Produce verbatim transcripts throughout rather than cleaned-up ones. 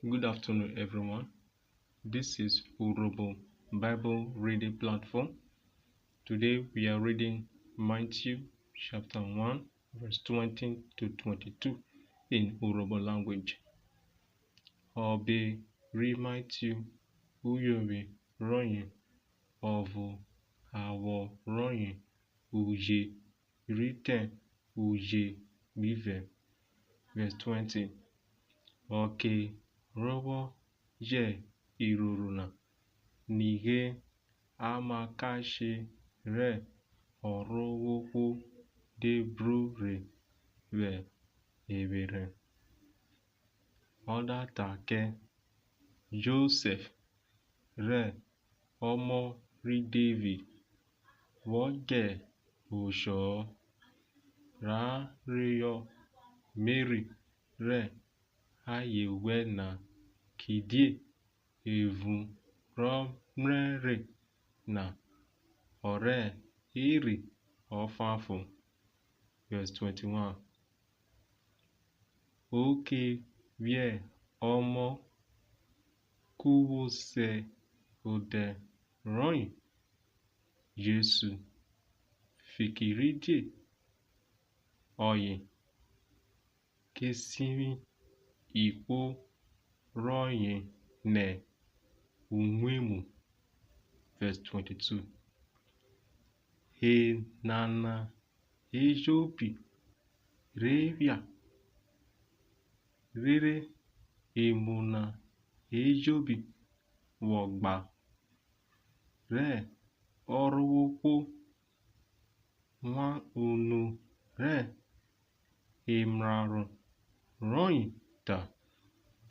Good afternoon, everyone. This is Urhobo Bible Reading Platform. Today we are reading Matthew chapter one, verse twenty to twenty-two in Urhobo language. Ọbe ri Matthew, uyovwi rọye ọvo, awọ rọye uje ri te uje gbivẹ. Verse twenty. Ọke rọ vwọ jẹ iroro na, nighe, amakashe rẹ Ọrovwohwo de bro rhe vwẹ evwerhẹn, ọ da ta kẹ, Josẹf, rẹ ọmọ ri Devid, wọ djẹ oshọ-ọ, ra reyọ Meri rẹ aye wẹ na, kidie evun rọ mrẹre na ọ rẹ Erhi Ọfuanfon. Verse twenty-one. O ke vwiẹ ọmọ, ku wo se odẹ rọye Jesu, fikiridie ọye ke sivwi ihwo rọye nẹ umwemwu. Verse twenty-two. Enana ejobi re phia, rere emu na ejobi vwọ gba, rẹ Ọrovwohwo wan unu rẹ emraro rọye ta.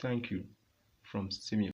Thank you. From Simeon.